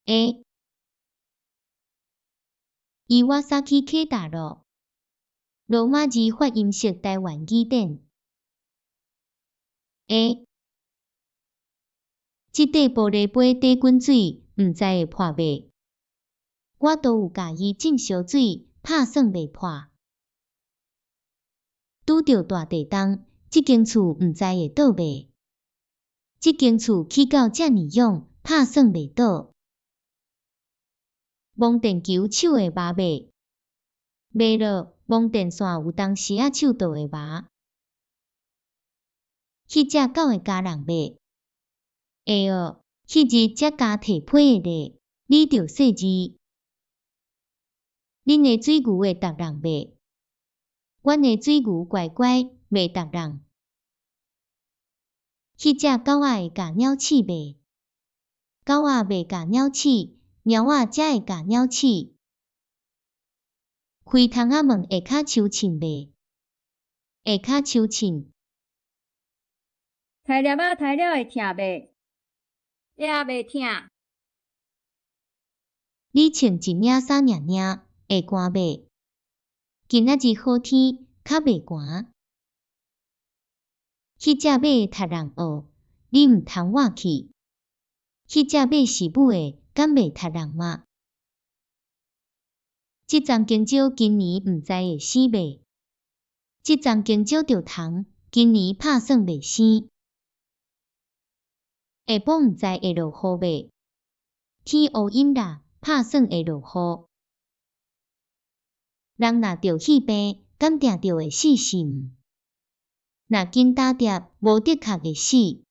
下。伊瓦薩基啟大路，羅馬字發音式台灣語典。下。這塊玻璃杯底滾水，毋知會破未？我都有共伊浸燒水，拍算袂破。拄著大地動，這間厝毋知會倒未？這間厝起到遮爾勇，拍算袂倒。摸電球手會麻未？袂囉，摸電線有當時仔手就會麻。彼隻狗會咬人未？會哦，彼日才共提批的咧，你著細膩。恁的水牛會踏人未？阮的水牛乖乖，袂踏人。彼隻狗仔會咬鳥鼠未？狗仔袂咬鳥鼠，貓仔才會咬鳥鼠。開窗仔門會較秋凊未？會較秋凊。刣粒仔刣了會疼未？也袂疼。你穿一領衫爾爾，會寒未？今仔日好天，較袂寒。彼隻馬會踢人喔，你毋通倚去。彼隻馬是母的，敢袂踢人嗎？這欉香蕉今年毋知會生未？這欉香蕉著蟲，今年拍算袂生。下晡毋知會落雨未？天烏陰啦，拍算會落雨。人若著戲病，敢定著會死是毋？若緊打蝶，無的確會死。